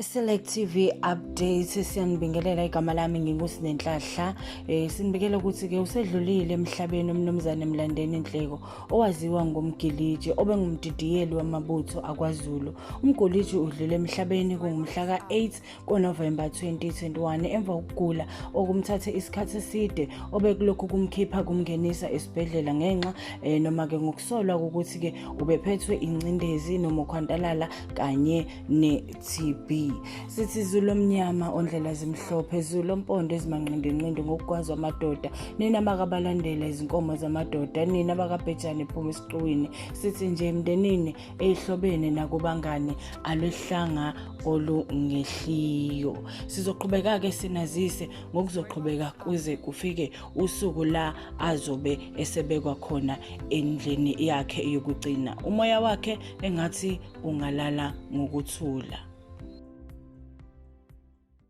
Select TV update, siyanibingelela. Igama lami nginguSinenhlahla. Sinibikela ukuthi ke usedlulile emhlabeni umnumzane Mlandeni Nhleko, owaziwa ngomgiliji, obengumdidiyeli wamabutho akwaZulu. Umgiliji udlule emhlabeni kungumhla ka-8 kuNovemba 2021 emva kokugula okumthathe isikhathi eside, obekulokhu kumkhipha kumngenisa esibhedlela ngenxa noma ke ngokusolwa ukuthi ke ubephethwe incindezi noma ukhwantalala kanye ne-TB. Sithi Zulu omnyama ondlela zimhlophe, Zulu ompondo ezimanqindinqindi ngokugwazwa amadoda, nina bakabalandela izinkomo zamadoda, nina bakabhejane phuma esiqiwini, sithi nje emndenini, eyihlobene nakubangani, alwehlanga olungehliyo. Sizoqhubeka-ke sinazise ngokuzoqhubeka kuze kufike usuku la azobe esebekwa khona endlini yakhe yokugcina. Umoya wakhe engathi ungalala ngokuthula.